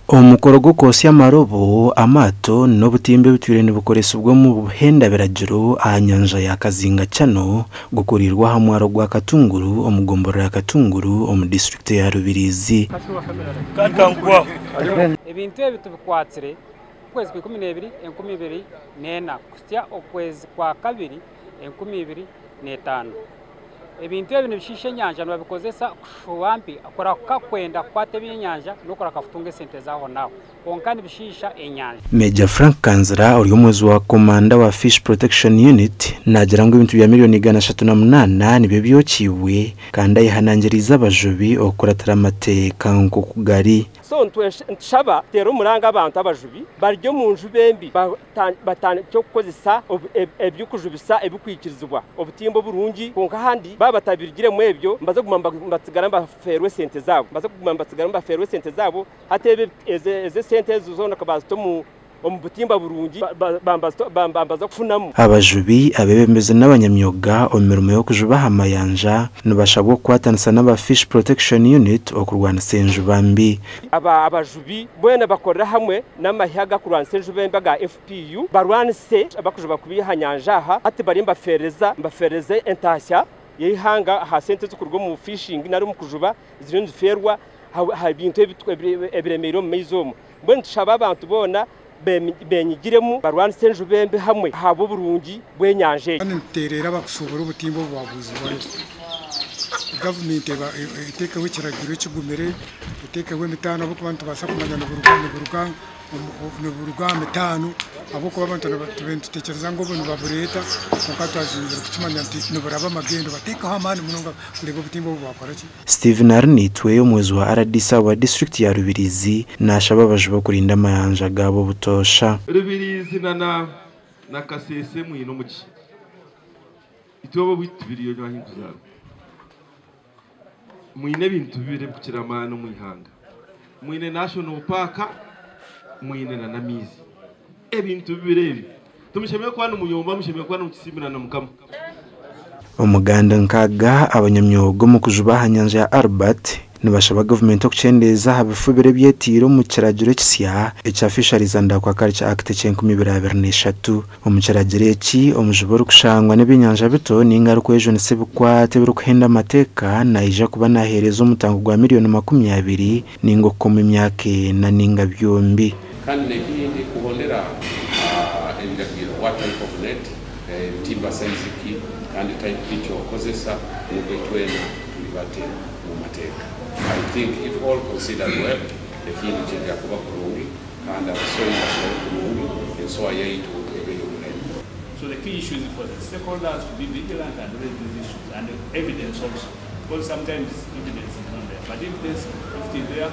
Omukoro gw'okwosya amarobo, amaato n'obutimba ebitwire nibukoresibwa omu buhenda biragiro aha nyanja ya Kazinga Channel gukuriirwe aha mwaro gwa Katunguru omu gomborora ya Katunguru omu disiturikiti ya Rubirizi. Ebintu ebi tubikwatsire okwezi kwa 12 2004 kuhitsya okwezi kwa kabiri 2005. Ebintu ebi nibishiisha enyanja nibabikozesa kushuba mpi kurahuka kwenda kukwata ebyenyanja n'okurahuka kutunga esente zaaho naaho kwonka nibishiisha enyanja. Major Frank Kanzira ori omwezi wa komanda wa Fish Protection Unit naagira ngu ebintu bya miliyoni 308 nibyo byokiibwe kandi ayehanangiriize abajubi okukuratira amateeka nk'oku gari. So nitushaba teera omuranga abantu abajubi bari omu nju bembi batandike okukozesa eby'okujubisa ebikwikirizibwa obutimba oburungi, kwonka ahandi baba batabirugiremu ebyo mbaze kuguma mbatsigara mbaferwe sente zaabo, mbaze kuguma mbatsigara mbaferwe sente zaabo. Hati eze sente ezo zoona bazita omu butimba burungi bambaza kufunamu. Abajubi, abebembezi n'abanyamyoga omu mirimo y'okujuba aha mayanja nibashabwa okukwatanisa n'aba Fish Protection Unit okurwanisa enjuba mbi. Abajubi boona bakorera hamwe n'amahe agakurwanisa enjuba mbi aga FPU barwanise abakujuba kubi aha nyanja aha. Hati bari mbafereza entasya y'eihanga aha sente ezikuruga omu fishing nari omu kujuba ziriyo niziferwa aha bintu ebiremeire omu maizi omwo. Mbwenu tushaba abantu boona benyigiremu barwanise enjuba embi hamwe ahabw'oburungi bw'enyanja egi. Nituteerera abakushubura obutimba obu bwaguzibwayo. Gavumenti eteekeho ekiragiro ekigumire, eteekeho emitaano ahabw'okuba nitubaasa kumanya niburuga aha mitaano, ahabw'okuba abantu nituteekyereza ngu obu nibabureeta, kwonka twazingire kukimanya nti niburaba amagendo, bateekeho amaani munonga kureeba obutimba obu bwakora ki. Stephen Arinitwe omwezi wa RDC wa disiturikiti ya Rubirizi nashaba abajubi okurinda amayanja gaabo obutoosha. Rubirizi na Kasese mwine omugisha. Itwe bwitu biriyo nyahinkuzaaro. Mwine ebintu bibiri ebikukira amaani omu ihanga. Mwine National Park, mwine na n'amaizi. Ebintu bibiri ebi. Tumushemeye kuba nimuyomba, mushemeye kuba nimukisiimira na Mukama. Omuganda nkaaga abanyamyoga omu kujuba aha nyanja ya Albert nibashaba gavumenti okukyendeeza aha bifubiro ebyetiire omu kiragiro ekisya ekya Fisheries and Aquaculture Act eky'enkumi ibiri abiri n'eshatu. Omu kiragiro eki, omujubi orikushangwa n'ebyenyanja bito ninga arikwejunisa ebikwate ebirikuhenda amateeka naija kuba naheereza omutango gwa miliyoni 20 ninga okukoma emyaka 4 ninga byombi. Kandi n'ekindi kuhondera ebiragiro, what type of net, ebitimba size ki kandi type ki kyokozesa, nukwo itwena tulibate mu mateeka. I think if all considered well, ekintu kijja kuba kurungi kandi abasoyi basobe kurungi, ensowa yaitu ebe y'omulembe. So the key issue is for the stakeholders to be vigilant and raise these issues, and evidence also, because sometimes evidence is not there. But evidence, if it is there,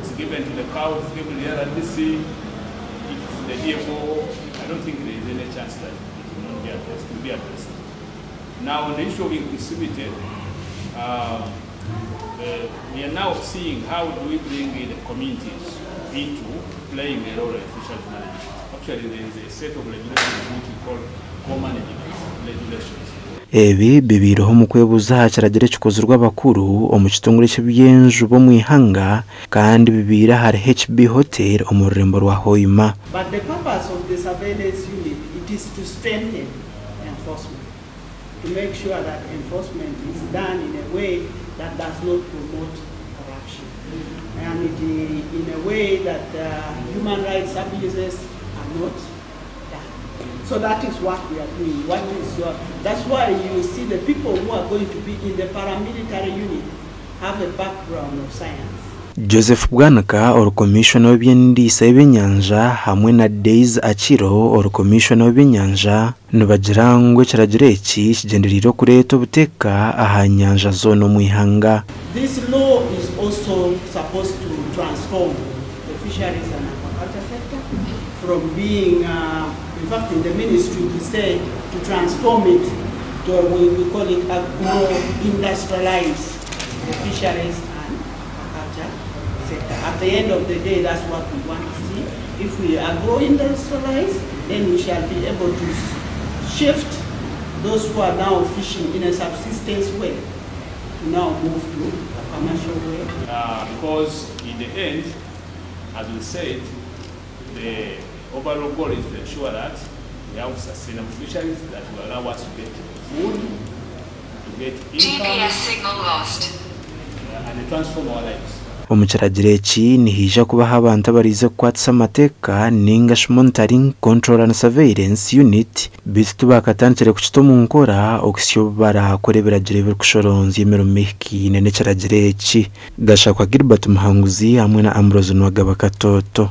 it's given to the cow, it's given to the RDC, if it's the DFO, I don't think there is any chance that it will not be addressed, it will be addressed. Now on the issue of inclusivity, we are now seeing how do we bring in the communities into playing a role in fisheries management. Actually, there is a set of regulations which we call co-management regulations. Ebi bibiireho omu kwebuuza aha kiragiro ekikozirwe abakuru omu kitongore ky'ebyenjuba omu ihanga kandi bibiire ahari HB Hotel omu rurembo rwa Hoima. But the purpose of the surveillance unit, it is to strengthen enforcement, to make sure that enforcement is done in a way that does not promote corruption, and it, in a way that human rights abuses are not done. So that is what we are doing. That's why you see the people who are going to be in the paramilitary unit have a background of science. Joseph Bwanika ori komishona w'ebyendiisa y'ebyenyanja hamwe na Days Akiro ori komishona w'ebyenyanja nibagira ngu ekiragiro eki kigyendereire okureeta obuteeka aha nyanja zoona omu ihanga. This law is also supposed to transform the fisheries and aquaculture sector from being, in fact in the ministry we say to transform it to, we call it agro-industrialize the fisheries and aquaculture sector. At the end of the day, that's what we want to see. If we agro-industrialize, then we shall be able to shift those who are now fishing in a subsistence way to now move to a commercial way. Because in the end, as we said, the overall goal is to ensure that we have sustainable fisheries that will allow us to get food, to get income, GPS signal lost. and transform our lives. Omu kiragiro eki nihaija kubaho abantu abarize kukwatisa amateeka ninga shi Monitoring, Control and Surveillance Unit beitu tibakatandikire kukita omu nkora okuhitsya obu barakora ebiragiro ebirikushoronzya emirimo ehikaine n'ekiragiro eki. Gashakwa Gilbert Muhanguzi hamwe na Ambrose Nuwagaba Katoto.